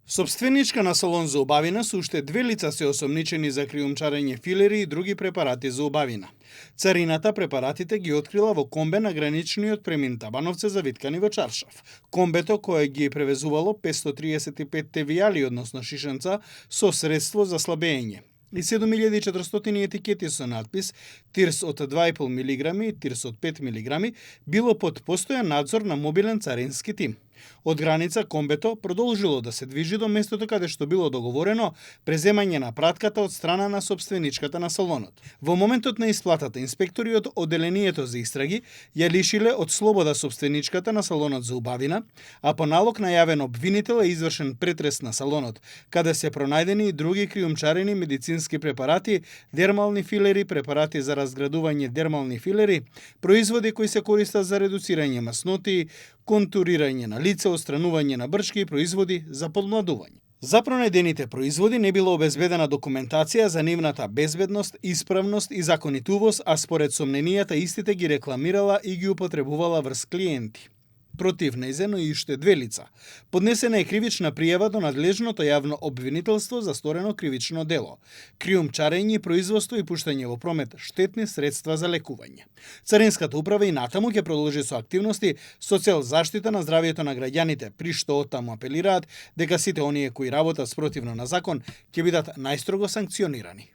Собственичка на салон за убавина со уште две лица се осомничени за криумчарење филери и други препарати за убавина. Царината препаратите ги открила во комбе на граничниот премин Табановце завиткани во чаршаф. Комбето кое ги превезувало 535 тевијали, односно шишенца, со средство за слабење и 7400 етикети со надпис Тирс од 2,5 мг и Тирс од 5 мг било под постојан надзор на мобилен царински тим. Од граница комбето продолжило да се движи до местото каде што било договорено преземање на пратката од страна на собственичката на салонот. Во моментот на исплатата, инспектори од Оделението за истраги ја лишиле од слобода собственичката на салонот за убавина, а по налог на јавен обвинител е извршен претрес на салонот, каде се пронајдени и други криумчарени медицински препарати, дермални филери, препарати за разградување дермални филери, производи кои се користат за редуцирање масноти, контурирање на лице, отстранување на брчки и производи за подмладување. За пронајдените производи не било обезбедена документација за нивната безбедност, исправност и законитувост, а според сомненијата истите ги рекламирала и ги употребувала врз клиенти. Против нејзено и уште две лица. Поднесена е кривична пријава до надлежното јавно обвинителство за сторено кривично дело, криумчарење, производство и пуштање во промет штетни средства за лекување. Царинската управа и натаму ќе продолжи со активности со цел заштита на здравјето на граѓаните, при што оттаму апелираат дека сите оние кои работат спротивно на закон ќе бидат најстрого санкционирани.